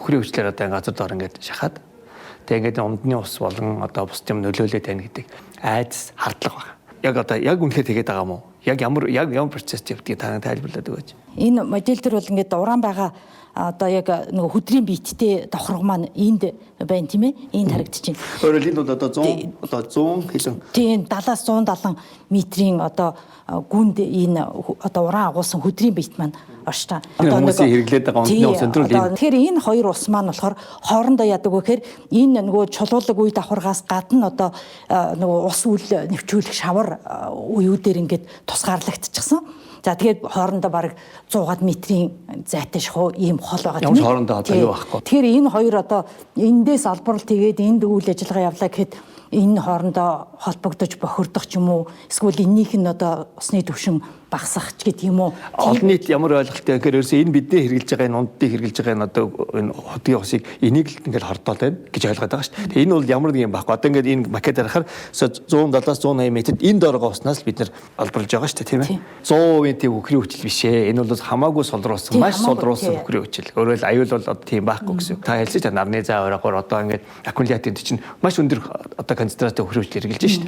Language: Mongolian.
үхрийн хүчлээр одоо газар доор ингээд шахаад, тэгээ ингээд ундны ус болон одоо бусд юм нөлөөлөд байна гэдэг айдас хардлага байна. Яг одоо яг үнэхээр тэгээд байгаа юм уу? Яг ямар яг ямар процесс явдгийг та тайлбарлаад өгөөч. Энэ модель төр бол ингээд уран байгаа одоо яг нөгөө хөдрийн биеттэй давхарга маань энд байна, тийм ээ, энд харагдаж байна. Өөрөөр энд бол одоо 100, одоо 100 хэлэн. Тийм, 70-аас 170 метрийн одоо гүнд энэ одоо уран агуулсан хөдрийн биет маань орж байгаа. Одоо хүмүүсийн хэрэглээд байгаа ундны ус өндөр л. Тэгэхээр энэ хоёр ус маань болохоор хоорондоо яадаг вэ гэхээр энэ нөгөө чулуулаг үе давхаргаас гадна одоо нөгөө ус үл нэвчүүлэх шавар үеүүдээр ингээд тусгаарлагдчихсан. За, тэгээд хоорондоо бараг 100 метрийн зайтай шахуу ийм хол байгаа, тийм ээ. Хоорондоо одоо юу байхгүй. Тэгэхээр энэ хоёр одоо эндээс албарл тэгээд энд үйл ажиллагаа явлаа гэхэд энэ хоорондоо холбогдож бохирдох ч юм уу, эсвэл эннийх нь одоо усны түвшин багасах ч гэдэг юм уу. Олон нийт ямар ойлголттой гэхээр ерөөсөө энэ бидний хэрэглэж байгаа, энэ ундыг хэрэглэж байгаа, энэ одоо энэ хотгийн усыг энийг л ингээл хордоол байна гэж ойлгоод байгаа шүү дээ. Энэ бол ямар нэг юм байхгүй. Одоо ингээд энэ макет харахаар 170-аас 180 метрд энэ дооргоо уснаас л бид нар албарлаж байгаа шүү дээ, тийм ээ. 100% тийм үхрийн хүчил биш ээ. Энэ бол хамаагүй сулруулсан, маш сулруулсан үхрийн хүчил. Өөрөөр аюул бол одоо тийм байхгүй гэсэн. Та хэлсэн чинь нарны зай оройгоор одоо ингээд аккумулятор чинь маш өндөр одоо концентрацтай үхрийн хүчил хэрэглэж шүү дээ.